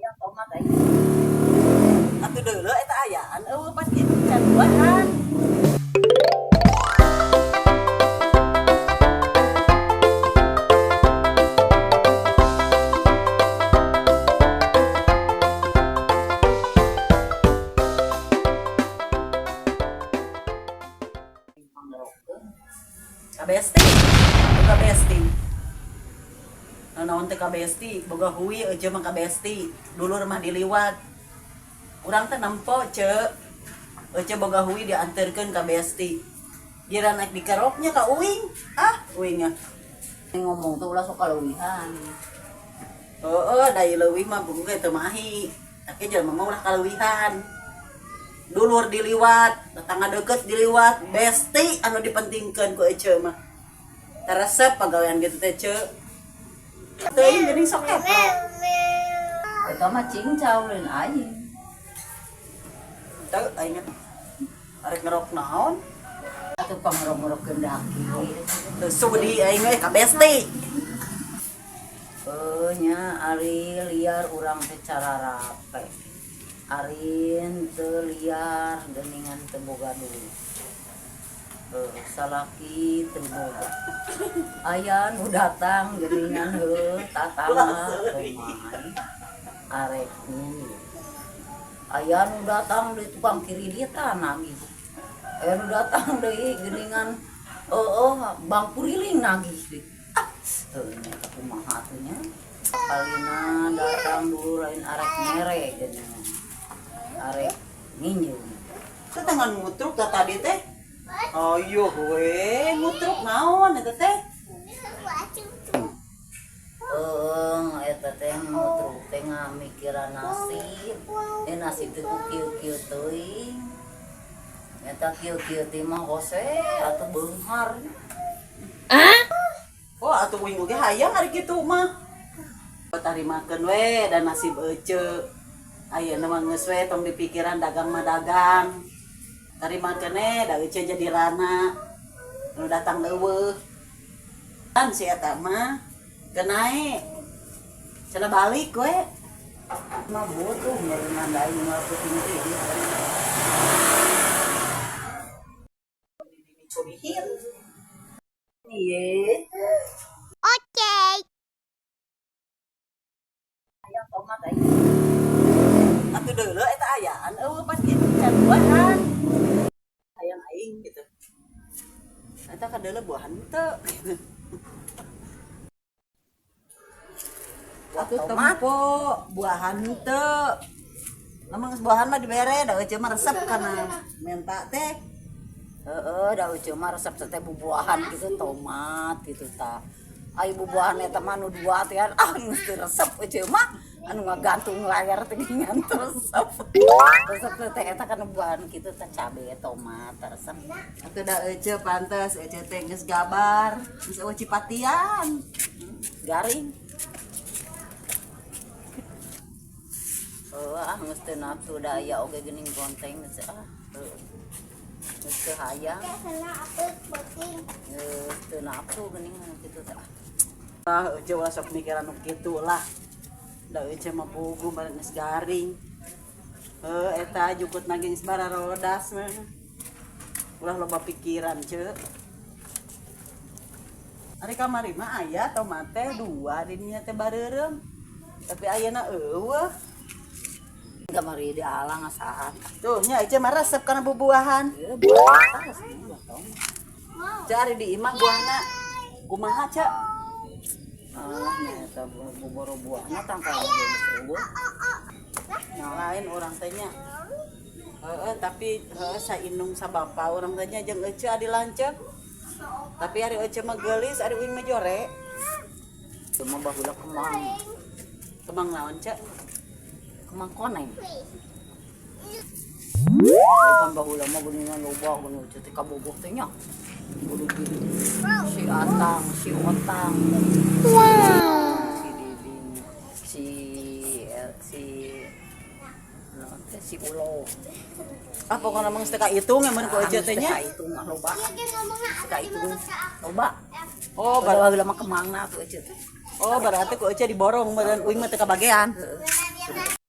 Hayang tomat aing. Atuh deuleu eta ayaan eueuh pas kitu can buahan. Ka besti, boga besti. Naon teh ka besti, boga hui euceu mah ka besti. Dulur mah diliwat. Urang teh nempo, Ceu. Euceu boga hui dianterkeun ka besti. Gira naik dikeroknya ka uing. Ah, uingnya. Ngomong tuh ulah sok kaleuwihan. Heeh, da ieu leuwih mah buku ge teu mahi. Tapi jelema mah ulah kaleuwihan. Dulur diliwat, tetangga deket diliwat, besti anu dipentingkeun ku eceu mah. Teresep pagawean gitu teh, Ceu. Teuing geuning sok kepo. Eta mah cincau lain aing. Teu aing arek ngerok naon? Atuh pangerok-ngerokkeun daki. Teu sudi aing we ka besti. Heuh nya ari liar urang teh cara rape. Ari teu liar geuningan teu boga duit. Heuh, salaki teu boga. Aya nu datang geuningan heuh tatangga kumaha arek nginjem. Aya nu datang deui tukang kiriditan nagih. Aya nu datang deui geuningan heueuh bank kuriling nagih deui. Ah, heuh nya eta kumaha atuh nya. Kalina datang dulu lain arek mere geuningan. Arek nginjem. Teu tangan ngutruk tah tadi teh. Ayo we, ngutruk naon eta teh? Heeh, eta teh ngutruk teh ngamikiran nasib. Eh nasib teh ku kieu-kieu teuing. Eta kieu-kieu teh mah hose atuh beunghar. Oh, atuh uing oge hayang ari kitu mah. Tarimakeun we da nasib eceu. Ayeuna mah geus we tong dipikiran dagang mah dagang. Tarimakeun we da eceu jadi rana. Nu datang leuweuh. Kan si eta mah kenae. Cenah balik we. Mah butuh meureunnan da aing moal penting kredit. Dicurihin. Ieu. Hayang tomat aing. Atuh deuleu eta ayaan eueuh pas kitu can buahan. Hayang aing gitu. Eta kadeuleu buahan teu gitu. Atuh tempo buahan teu. Lamun geus buahan mah dibere da euceu mah resep kana menta teh. Heeh, da euceu mah resep teh bubuahan gitu tomat gitu tah. Ai bubuahan eta mah nu dua teh ah geus teu resep euceu mah anu ngagantung layar teh geuningan teu resep. Resep teh eta kana buahan kitu teh cabe tomat resep. Atuh da euceu pantes euceu teh geus gabar, geus eueuh cipatian. Garing. Heuh ah geus teu nafsu da aya oge geuning gonteng geus ah. Heuh. Geus teu hayang. Geus teu nafsu geuning kitu teh. Ah euceu ulah sok mikiran nu kitu lah. Da euceu mah puguh bareng geus garing. Heuh eta jukutna ge geus bararodas mah. Ulah loba pikiran, Ceu. Ari kamari mah aya tomat teh dua di dinya teh bareureum. Tapi ayeuna eueuh. Kamari dialang asaan. Tuh nya eceu mah resep kana bubuahan. Heuh, buah resep buah tomat. Ceu ari di imah buahna kumaha, Ceu? Ah, nya eta boboro buahna tangkal geus eueuh. Nah, lain urang teh nya. Heeh, tapi heeh saindung sabapa urang teh nya jeung eceu adi lanceuk. Tapi ari eceu mah geulis, ari uing mah jore. Cuma baheula kemang. Kemang naon, Ceu? Kemang koneng. Bukan baheula mah geuningan loba geuning teh kabogoh teh nya. Kudu gini. Si Atang, si Otang. Si Diding, si si naon teh, si Ulo. Ah, pokona mah geus teu kahitung mun ku eceu teh nya. Teu kahitung mah loba. Teu kahitung loba. Oh, Baheula mah kemangna atuh eceu teh. Oh, berarti ku eceu diborong meureun uing mah teu kabagean. Heeh. Iya kan?